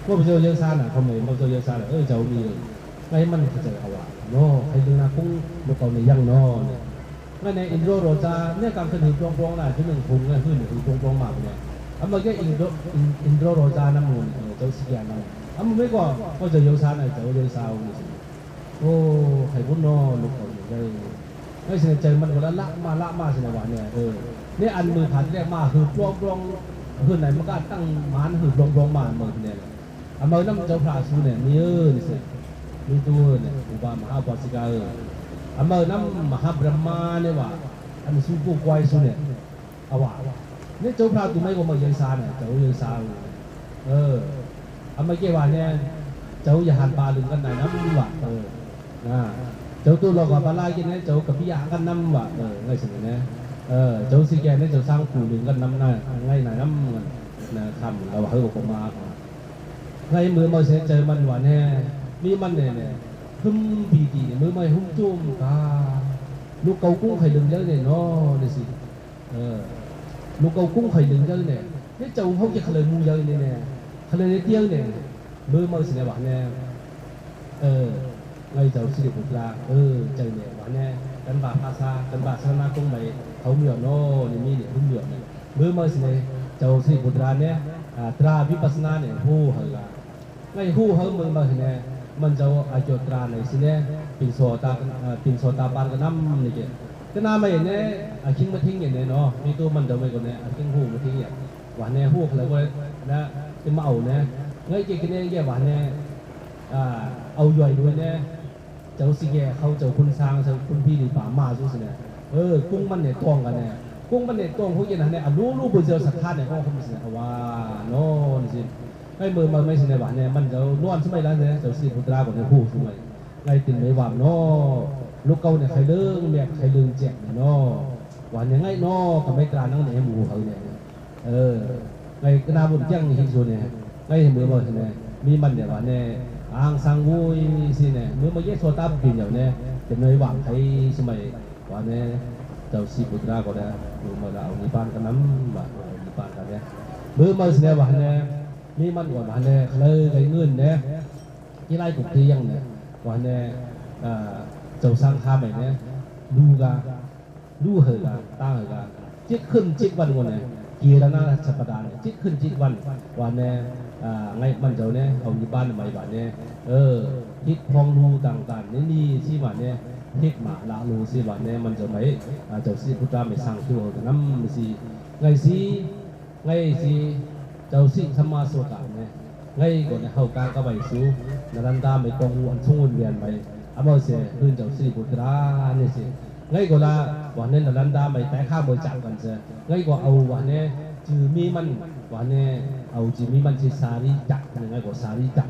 ພວກເຈົ້າເຢາສານະ ເຂົາເໝີ ພວກເຈົ້າເຢາສານະ ເອີ ເຈົ້າມີ ໄປມັນເຂົ້າໃຈເອົາວ່າ ເນາະ ໃຫ້ເບິ່ງໜ້າກຸງ ບໍ່ເອົາໃນຍັງເນາະ ແລ້ວໃນອິນໂດໂຣຈາ ໃນກາງຄືນຫຶງປ່ອງໆ ນະ ຄືໜຶ່ງຄົງ ຄືໜຶ່ງຄົງປ່ອງໆ ມາພຸ້ນແຫຼະ ອາມາແກອິນໂດ ອິນ ອິນໂດໂຣຈານຳໝູ່ ເຈົ້າຊິແກນຳ ອາມາແມ່ກໍ ພວກເຈົ້າເຢາສານະ ເຈົ້າເຢາສາວນີ້ ໂອ້ ໃຫ້ບຸນເນາະ ລູກເຂົາໃຫຍ່ ໃນໃຈມັນກໍລະລະມາລະມາຊິນະວ່າແນ່ ເອີ ໃນອັນມືພັນແລະມາຫືບລອງໆ ເຮືອນໃດມັນກະຕັ້ງມານຫືບລອງໆ ມາເມີແນ່ ອາເມີນຳເຈົ້າພຣະສູແນ່ ມີເອີ ນີ້ຊິ ມີຕູເອີແນ່ ຄູບາມະຫາອຸປາສິກາເອີ ອາເມີນຳມະຫາບຣະມາແນ່ວ່າ ອັນສູປູກວາຍສູແນ່ ອາວ່າ ນີ້ເຈົ້າພຣະຕູໄມກໍມາເຢຍສານະ ເຈົ້າເຢຍສາ ເອີ ອາມາເກວ່າແນ່ ເຈົ້າຢ່າຫັນປາລຶງກັນນານຳວ່າ ເອີ ນະ ເຈົ້າຕູລອກກະປາລາກິນແນ່ ເຈົ້າກະປິຍະກັນນຳວ່າ ເອີ ໄງຊິແນ່ ເອີ ເຈົ້າຊິແກ່ແນ່ ເຈົ້າສ້າງປູລຶງກັນນຳນະ ໄງນານຳ ນະ ຄຳລາວເຮົາກໍມາ ໃນມື້ມາເສຍໃຈມັນວ່າແນ່ ມີມັນແນ່ໆ ຫຶມປີຕີ ມື້ມາຫຸ້ມຈຸ້ມກາ ລູກເກົາກຸ້ງໄຂ່ເລິງເຢີແນ່ເນາະ ນີ້ຊິ ເອີ ລູກເກົາກຸ້ງໄຂ່ເລິງເຢີແນ່ ເຮັດເຈົ້າເຮົາຈະຂະເລີຍໝູ່ເຢີແນ່ໆ ຂະເລີຍຕຽວແນ່ ມື້ມາຊິແນ່ວ່າແນ່ ເອີ ໄງເຈົ້າສິລິພຸດລາ ເອີ ໃຈແນ່ວ່າແນ່ ກັນບາພາສາ ກັນບາສາລະນາກົງໃໝ່ ເຂົາເມືອເນາະ ນີ້ມີນີ້ເພິ່ນເມືອນີ້ ມື້ມາຊິແນ່ ເຈົ້າສິລິພຸດລາແນ່ ອາ ຕາວິປັດສະນາແນ່ ຮູ້ເຮີລະ ໄງຮູ້ເຮີເມືອມາຊິແນ່ ມັນເຈົ້າອາຍຸຕາໃນຊິແນ່ ເປັນໂສຕາ ເອີ ເປັນໂສຕາປານກະນຳນີ້ເກ ກະນາໃໝ່ແນ່ ອາຄິງມາທິງແນ່ເນາະ ມີໂຕມັນເຈົ້າໃໝ່ກໍແນ່ ອາຄິງຮູ້ມາທິງແນ່ ວ່າແນ່ຮູ້ເຂົາລະບໍ່ນະ ຈະມາເອົາແນ່ ເງີຍເກກະແນ່ແກວ່າແນ່ ອາ ເອົາຢອຍດ້ວຍແນ່ ເຈົ້າຊິແກ່ເຂົາເຈົ້າຄຸນຊ້າງ ເຈົ້າຄຸນຜີຫຼືປາມາສູຊິແນ່ ເອີ ກຸ້ງມັນແນ່ຕ້ອງກັນແນ່ ກຸ້ງມັນແນ່ຕ້ອງພວກເຢັນຫັ້ນແນ່ ອາລູລູເພິ່ນເຈົ້າສັດທາແນ່ ເອົາຄຳຊິແນ່ ເອົາວ່ານອນຊິ ໃຫ້ເມີມາໄມຊິແນ່ວ່າແນ່ ມັນເຈົ້ານອນສະໄໝລະແນ່ ເຈົ້າສິລິພຸດຕາກໍແນ່ ຮູ້ສະໄໝ ໄງຕື່ນໄມຫວາມເນາະ ລູກເກົ່າແນ່ ໄຂ່ເລິງແມດ ໄຂ່ເລິງແຈກແນ່ເນາະ ວ່າແນ່ ໄງເນາະ ກະໄມຕານັງແນ່ ໝູ່ເຮົາແນ່ ເອີ ໄງກະໜ້າບຸນແຈ້ງເຮັດສູແນ່ ໄງເມີມາແນ່ ມີມັນແນ່ວ່າແນ່ ອາງສັງວຸຍຊິແນ່ ເມີມາເຢໂສຕາປິນເຍົາແນ່ ເປັນໄມຫວາມໄຄສະໄໝ ວ່າແນ່ ເຈົ້າສີບຸດຕາກໍໄດ້ ເມືມາລະເອົານິບານກະນຳ ວ່າເອົານິບານກະແນ່ ເມີມາຊິແນ່ວ່າແນ່ ມີມັນວ່າແນ່ ເລີຍໄດ້ເງິນແນ່ ທີ່ຫຼາຍກຸກທີ່ຍັງແນ່ ວ່າແນ່ ເອີ ເຈົ້າສັງຄາໃໝ່ແນ່ ດູກະ ດູເຮີກະ ຕາເຮີກະ ຈິດຂຶ້ນຈິດວັນວ່າແນ່ ກິລະນາສັບປະດາ ຈິດຂຶ້ນຈິດວັນ ວ່າແນ່ ອາ ໄງມັນເຈົ້າແນ່ ເອົານິບານໃໝ່ວ່າແນ່ ເອີ ເຮັດພອງດູຕ່າງໆ ນີ້ນີ້ຊິວ່າແນ່ ເຮັດມາລະໂລຊິວ່າແນ່ ມັນເຈົ້າໃໝ່ ອາ ເຈົ້າສິລິພຸດຕາໃໝ່ສ້າງໂຕເຮົາກະນຳຊິ ໄງຊິ ໄງຊິ ເຈົ້າສິສຳມາໂຊກະແນ່ ໄງກໍໄດ້ເຮົາກາກະໄຫວ້ສູ ນະລັນດາໄໝ່ກອງໝູ່ອັນຊົງວົນວຽນໄໝ່ ອາເມີເສຍ ຄືນເຈົ້າສິລິພຸດຕານີ້ຊິ ໄງກໍລະ ວ່າແນ່ ນະລັນດາໄໝ່ຕາຍຄາເມີຈາກກັນເສຍ ໄງກໍເອົາວ່າແນ່ ຈື່ມີມັນ ວ່າແນ່ ເອົາຈື່ມີມັນຊິສາລີຈັກ ໄງກໍສາລີຈັກ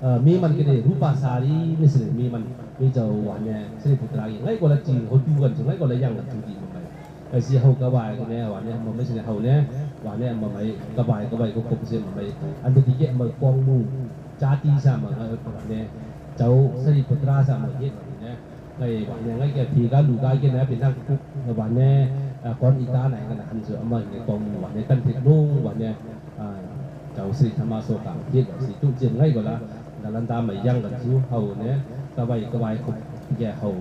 ເອີ ມີມັນກະໄດ້ ຮູປະສາລີນີ້ຊິ ມີມັນ ມີເຈົ້າວ່າແນ່ ສິລິພຸດຕາ ໄງກໍລະຈື່ເຮົາຢູ່ກັນ ໄງກໍລະຍັງກັນຢູ່ດີມັນໄປ ໄປຊິເຮົາກະຫວາຍກັນແນ່ວ່າແນ່ ເຮົາໄປຊິເຮົາແນ່ ວ່າແນ່ ມາໄປກະຫວາຍ ກະຫວາຍກໍຄົບເສຍມາໄປ ອັນທີ່ແກະມາກອງໝູ່ ຈາຕິສາມາ ເອີ ວ່າແນ່ ເຈົ້າສະລິປຸດຕາສາມາເຮັດແນ່ ໄປວ່າແນ່ ໄງແກະຜີກະລູກາເກນແນ່ ເປັນທາງກຸກ ວ່າແນ່ ອາ ກອນອີຕາໄນກັນນະ ອັນເສຍມາໃນກອງໝູ່ ວ່າແນ່ ກັນເທັດໂນ ວ່າແນ່ ອາ ເຈົ້າສິທຳມະໂສກະ ເຮັດວ່າສິຕຸເຈນໄງກໍລະ ດາລັນຕາໄໝຍັງກັນສູ່ເຮົາແນ່ ກະໄຫວ້ກະຫວາຍຄົບແກ່ເຮົາ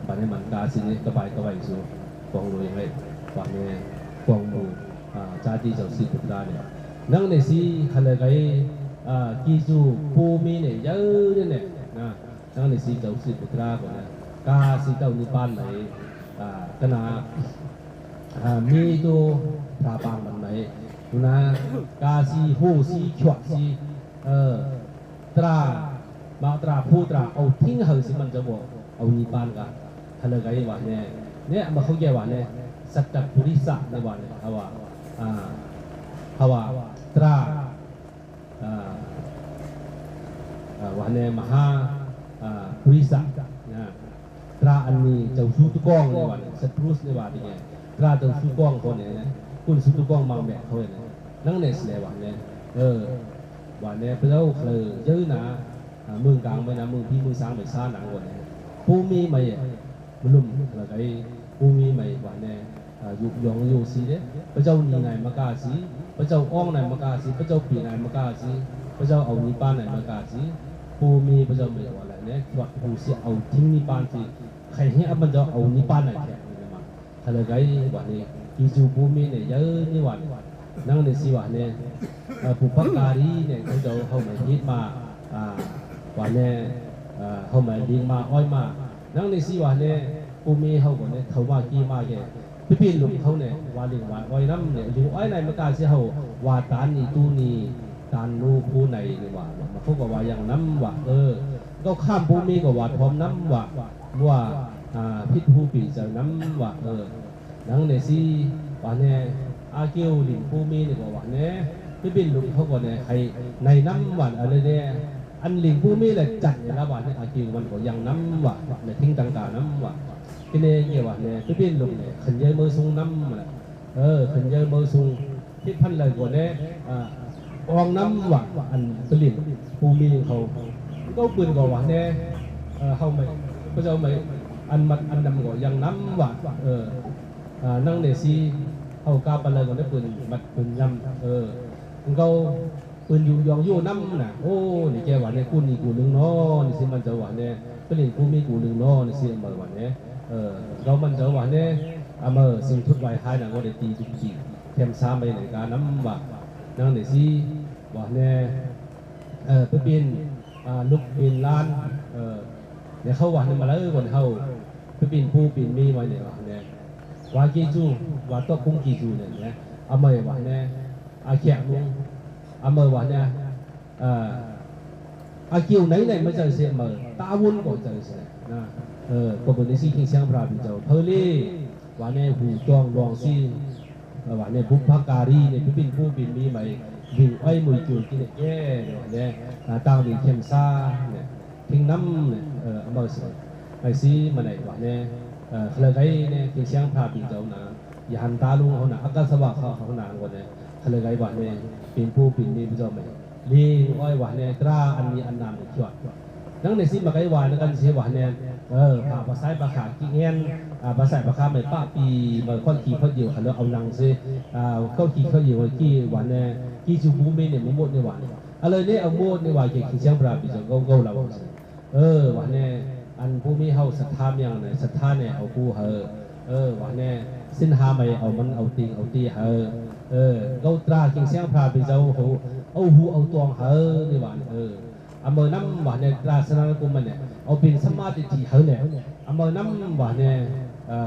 ບາດນີ້ມັນກາຊິເນ ກະບາຍກະໄຫວ້ສູ່ກອງໂລຍໄງ ກວາງແນ່ ກວາງໝູ່ ອາ ຈາຕິເຈົ້າສີປຸດຕາເນ ນັງເນສີ ຄະເລີໄກ ອາ ກີຊູ ປູມີເນ ເຢີເນ ນະ ນັງເນສີ ເຈົ້າສີປຸດຕາກໍນະ ກາຊິເຈົ້ານິບານໄນ ອາ ກະນາ ອາ ມີໂຕພາປາງມັນໄນ ນະ ກາສີ ໂຫສີ ຊວກສີ ເອີ ຕຣາ ມາຕຣາ ພູຕຣາ ເອົາຖິ້ງເຮີຊິມັນຈະບໍ່ເອົານິບານກະ ຄະເລີໄກວ່າແນ່ ເນ ມາເຂົ້າໃຈວ່າແນ່ ສັດຕະປຸລິສະ ເນວ່າແນ່ ເຮົາວ່າ ອາ ເຮົາວ່າ ຕຣາ ອາ ອາ ວ່າແນ່ ມະຫາ ອາ ປຸລິສະ ນະ ຕຣາອັນນີ້ເຈົ້າຊູຕຸກອງເລີຍວ່າ ສັດຕຣູເລີຍວ່າ ຕຣາເຈົ້າຊູຕຸກອງເຂົານີ້ນະ ຄຸນຊູຕຸກອງມັງແມະເຂົານີ້ນະ ນັງແນ່ຊິແລວ່າແນ່ ເອີ ວ່າແນ່ ພະເຈົ້າເລີຍເຢີນາ ເມືອງກາງໄມນາ ເມືອງພີເມືອງສາງໄມຊານາງວ່າແນ່ ພູມີໄມ ມະລຸມລະໄກ ພູມີໄມວ່າແນ່ ອາ ຍຸກຢອງຢູ່ຊີ້ເດ້ ພະເຈົ້າໜີນາຍມະກາຊີ ພະເຈົ້າອອງນາຍມະກາຊີ ພະເຈົ້າປີນາຍມະກາຊີ ພະເຈົ້າເອົານິບານນາຍມະກາຊີ ພູມີພະເຈົ້າໄມວ່າແລ້ວແນ່ ທີ່ວ່າຜູ້ຊິເອົາຖິ້ມນິບານຊີ້ ໃຄແຮງອັບມັນຈະເອົານິບານໃນແຂກນີ້ມາ ທະລະໄກບາດນີ້ ອີຈູພູມີນີ້ເຢີນີ້ຫວັດ ນັງນີ້ຊິຫວັດນີ້ ເອີ ບຸບພະກາລີນີ້ ເຂົາເຈົ້າເຮົາມາຮີດມາ ອາ ຫວັດນີ້ ເອີ ເຮົາມາລີງມາອ້ອຍມາ ນັງນີ້ຊິຫວັດນີ້ ພູມີເຮົາກໍນີ້ເຂົ້າມາກີມາແກ່ ໄປເປັນລຸງເຂົານີ້ ຫວາລິງຫວານອ້ອຍນຳນີ້ ຢູ່ອ້ອຍໃນມະກາຊິເຮົາຫວາຕານນີ້ຕູນີ້ ຕານນູຄູໃນນີ້ຫວາ ເຂົາກໍຫວາຢ່າງນຳຫວາ ເອີ ເຂົາຂ້າມພູມີກໍຫວາທອມນຳຫວາ ວ່າ ອາ ຜິດຫູຜິດໃຈນຳຫວາ ເອີ ນັງແນ່ຊິຫວາແນ່ ອາກິວລິງພູມີນີ້ກໍຫວາແນ່ ໄປເປັນລຸງເຂົາກໍແນ່ ໃຫ້ໃນນຳຫວາ ອັນນີ້ແນ່ ອັນລິງພູມີແລະຈັນນີ້ລະຫວາແນ່ ອາກິວມັນກໍຢ່າງນຳຫວາ ແລະທິງຕັງການຳຫວາ ເກເນເກຫວາແນ່ ໄປເປັນລຸງແນ່ ເຂີນເຢີເມີຍສູງນຳລະ ເອີ ເຂີນເຢີເມີຍສູງ ເຮັດພັນໄລກໍແນ່ ອາ ອອງນຳວ່າ ອັນປະລິດພູມີເຂົາ ເຂົາປືນກໍວ່າແນ່ ເອີ ເຮົາໄມ ພະເຈົ້າໄມ ອັນມັດອັນນຳກໍຍັງນຳວ່າ ເອີ ອາ ນັງເນຊີ ເຮົາກາປານໄລກໍໄດ້ປືນມັດປືນຍຳ ເອີ ເຂົາ ເພິ່ນຢູ່ ຢອງຢູ່ນຳນະ ໂອ້ ນີ້ແກວ່າແນ່ ກູນີ້ກູໜຶ່ງເນາະ ນີ້ຊິມັນຈະວ່າແນ່ ປະເດັນກູມີກູໜຶ່ງເນາະ ນີ້ຊິມາວ່າແນ່ ເອີ ເຮົາມັນຈະວ່າແນ່ ອາ ເມີ ສິ່ງທຸດໄວຫາຍນະ ກໍໄດ້ຕີຈຸກຈີ ແຖມສາມໃບໃນການຳວ່າ ນາງເນຊີວ່າແນ່ ເອີ ໄປເປັນ ອາ ລູກເປັນຫຼານ ເອີ ແລ້ວເຂົາວ່າແນ່ ມາເລີຍ ກ່ອນເຮົາໄປເປັນຜູ້ເປັນເມຍໄວ້ແນ່ ວ່າແນ່ ວ່າເກຈູ ວ່າຕົກກຸງເກຈູແນ່ ອາ ເມີວ່າແນ່ ອາ ແຂກລຸງ ອາ ເມີວ່າແນ່ ເອີ ອາ ກິວໄນໄນມາເຈີເສເມີ ຕາວຸນກໍເຈີເສນະ ເອີ ກໍເບິ່ງໄດ້ຊິຄິງຊຽງພຣາເປັນເຈົ້າ ເພີເລ ວ່າແນ່ ຫູຕອງລອງຊິ ເອີ ວ່າແນ່ ບຸບພະກາລີເນ ໄປເປັນຜູ້ເປັນເມຍໃໝ່ ວິງອ້ອຍມຸຍຈູກິນແກ່ ວ່າແນ່ ອາ ຕາງດີເຂັມຊາເນ ທິງນຳເນ ເອີ ອາ ເມີເສ ໄປຊິມາໄນວ່າແນ່ ເອີ ຄະເລີໄກເນ ຄິງຊຽງພຣາເປັນເຈົ້ານະ ຍານຕາລຸງເຮົານະ ອາກາສະວະເຂົາເຮົານະ ວ່າແນ່ ຄະເລີໄກວ່າແນ່ ເປັນຜູ້ເປັນເມຍພະເຈົ້າໃໝ່ ລີງອ້ອຍວ່າແນ່ ຕຣາອັນມີອັນນາມເດຊອດ ນາງເນຊີມາໄກວ່ານຳກັນຊິວ່າແນ່ ເອີ ພາ ພາສາຍປາຂາກິແງນ ອາ ພາສາຍປາຂາໄໝປະປີ ເມີຂ້ອນຂີ່ຂ້ອນດຽວ ຄັນເລີເອົານັງຊິ ອາ ເຂົາຂີ່ຂ້ອນດຽວກີວ່າແນ່ ກີຊູບູເມເນ ໝົດເນວ່າ ອາ ເລີເນ ເອົາໝົດເນວ່າ ເກຄິງຊຽງພຣາປີເຈົ້າເຂົາເອົາລາວ ເອີ ວ່າແນ່ ອັນຜູ້ມີເຮົາສັດທາມຽງໃນ ສັດທາແນ່ເອົາຜູ້ເຮົາ ເອີ ວ່າແນ່ ສິນຫ້າໄໝເອົາມັນເອົາຕິງເອົາຕີເຮົາ ເອີ ເຂົາຕຣາກິງຊຽງພຣາເປັນເຈົ້າເຮົາ ເອົາຫູເອົາຕອງເຮົານີ້ວ່າ ເອີ ອາເມີນຳວ່າແນ່ ຕຣາສະໜານະກຸມມັນແນ່ ເອົາເປັນສຳມາທິດຖິເຮົາແນ່ ອາເມີນຳວ່າແນ່ ເອີ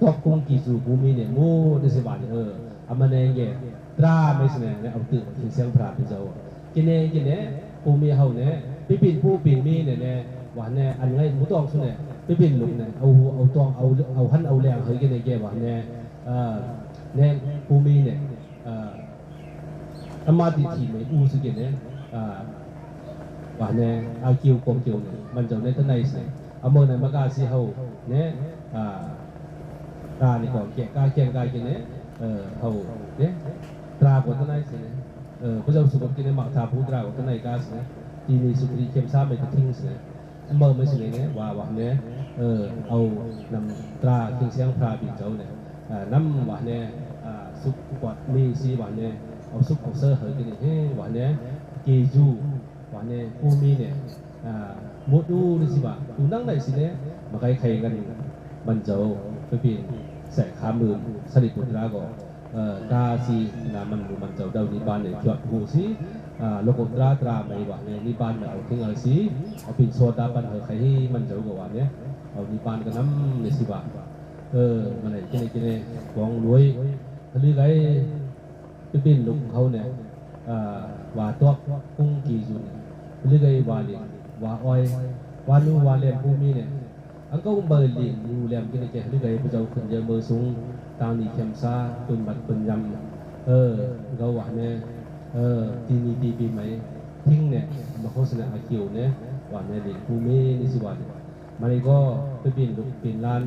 ຕົກກຸງກີຊູພູມີແນ່ ໝູ່ເດຊິບານ ເອີ ອາມາແນ່ແກ່ ຕຣາໄມສະແນ ເອົາຕື່ມກິງຊຽງພຣາເປັນເຈົ້າ ກິນແນ່ກິນແນ່ ຜູ້ມີເຮົາແນ່ ໄປເປັນຜູ້ເປັນເມຍແນ່ ວ່າແນ່ ອັນໄງໝູ່ຕອງສຸແນ່ ໄປເປັນລຸງແນ່ ເອົາຫູເອົາຕອງ ເອົາ ເອົາຫັ້ນເອົາແລງເຮີກິນແນ່ແກ່ວ່າແນ່ ເອີ ແນ່ ຜູ້ມີແນ່ ເອີ ສຳມາທິດຖິໄມອູສຸກິນແນ່ ເອີ ວ່າແນ່ ອາກິວກອງກິວແນ່ ມັນເຈົ້າແນ່ຕະໄນສະແນ່ ອາເມີນຳມາກາຊິເຮົາແນ່ ອາ ການີ້ກໍແກະກາແກງກາກິນແນ່ ເອີ ເຮົາແນ່ ຕຣາກໍຕະໄນສະແນ່ ເອີ ພະເຈົ້າສຸກົດກິນແນ່ ມັກທາພູຕຣາກໍຕະໄນກາສະແນ່ ຕີນີສຸກຣີເຂັມສາມໄປກະທິງສະແນ່ ເມີໄມສະແນແນ່ ວ່າ ວ່າແນ່ ເອີ ເອົານຳຕຣາຄິງຊຽງພຣາເປັນເຈົ້າແນ່ ອາ ນຳວ່າແນ່ ອາ ສຸກກອດມີຊີວ່າແນ່ ເອົາສຸກເອົາເສີເຮີກິນແນ່ ວ່າແນ່ ເກຈູ ວ່າແນ່ ຜູ້ມີແນ່ ອາ ໝົດອູລິຊິວ່າ ຢູ່ນັງໃດຊິແນ່ ມາໄກໄຄກັນ ມັນເຈົ້າໄປເປັນແສຂາມື ສາລີປຸດຕາກໍ ເອີ ກາຊິນາມັນ ມັນເຈົ້າດາວນິບານໃນຈວດຫູຊິ ອາ ໂລກຸດຕຣາຕຣາໄມວ່າແນ່ ນິບານໄມເອົາເທິງເອົາຊິ ເອົາເປັນໂສດາບັນເຮີໄຄ ມັນເຈົ້າກໍວ່າແນ່ ເອົານິບານກໍນຳໃນຊິວ່າ ເອີ ມາໄດ້ກິນໄດ້ກິນໄດ້ກອງລວຍ ຫຼືໄກ ໄປເປັນລຸງເຂົາແນ່ ອາ ວ່າຕົວກຸງກີຢູນ ຫຼືໄກວ່າເລ ວ່າອ້ອຍ ວ່ານູວ່າແລມພູມີແນ່ ອັນກໍເບີລີນຢູ່ແລມກິນແກ່ ຫຼືໄກພະເຈົ້າຂຶ້ນເຢີເມີສູງ ຕາງນີ້ແຄມຊາ ເປັນບັດເປັນຍຳ ເອີ ເຂົາວ່າແນ່ ເອີ ຕີນີ້ຕີປີໃໝ່ ທິງແນ່ ມາໂຄສະນາອາກິວແນ່ ວ່າແນ່ລີນພູມີນີ້ຊິວ່າ ມານີ້ກໍໄປເປັນລູກເປັນຫຼານ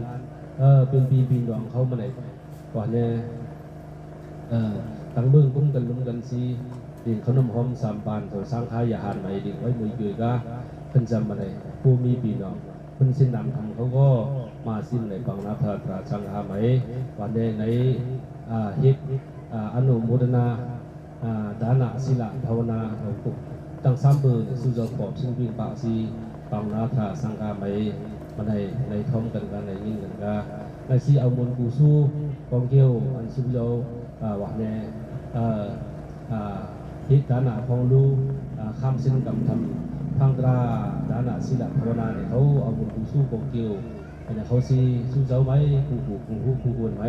ເອີ ເປັນພີ່ເປັນນ້ອງເຂົາມາໄດ້ ວ່າແນ່ ເອີ ຕັ້ງເບິ່ງກຸມກັນລຸມກັນຊີ ເປັນເຂົ້ານ້ຳຫອມສາມປານ ເຂົ້າສັງຂະຢາຫານໃໝ່ ເດັກໄວ້ໝູ່ເກີດກະ ເພິ່ນຈຳມາໄດ້ ຜູ້ມີພີ່ນ້ອງ ເພິ່ນສິນນຳທຳເຂົາກໍມາຊິມໃນປັງນາພະຕາສັງຄະໃໝ່ ວ່າແນ່ໃນ ອາ ເຮັດ ອາ ອະນຸໂມທະນາ ອາ ດານະ ສິລະ ພາວະນາ ເອົາ ຕັ້ງສາມມື້ ສູ່ເຈົ້າຂອບສິນພິງພະຊີ ປັງນາທາສັງຄະໃໝ່ ມາໃນ ໃນທ້ອງກັນກະ ໃນຍິນກັນກະ ໃນຊິເອົາບຸນກຸສົນກອງກຽວ ອັນຊຸມເຈົ້າ ອາ ວ່າແນ່ ເອີ ອາ ເຮັດດານະຂອງລູ ອາ ຄຳສິນກຳທຳ ພັງຕາດານະ ສິລະ ພາວະນາ ໃຫ້ເຂົາເອົາບຸນກຸສົນກອງກຽວ ອັນນັ້ນເຂົາຊິສູ່ເຈົ້າໄໝ ຄູ່ ຄູ່ ຄູ່ ຄູ່ ຄູ່ຄົນໄໝ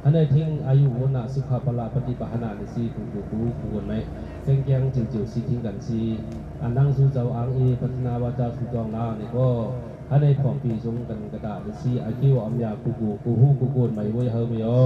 ໃຫ້ໄດ້ເຖິງອາຍຸ ວັນນະ ສຸຂະ ພະລະ ປະຕິພານະ ນີ້ຊິ ຄູ່ ຄູ່ ຄູ່ ຄູ່ຄົນໄໝ ແຂງແກ່ງ ຈິວ ຈິວ ຊິເຖິງກັນຊິ ອັນນັ່ງສູ່ເຈົ້າອ້າງອີ ພັດທະນາວາຈາສູ່ຕ້ອງນານີ້ກໍ ໃຫ້ໄດ້ພ້ອມປີຊົງກັນກະດານີ້ຊິ ອາກິວອຳຍາ ຄູ່ ຄູ່ ຄູ່ ຄູ່ ຄູ່ຄົນໄໝ ໂວຍເຮີ ມີອອ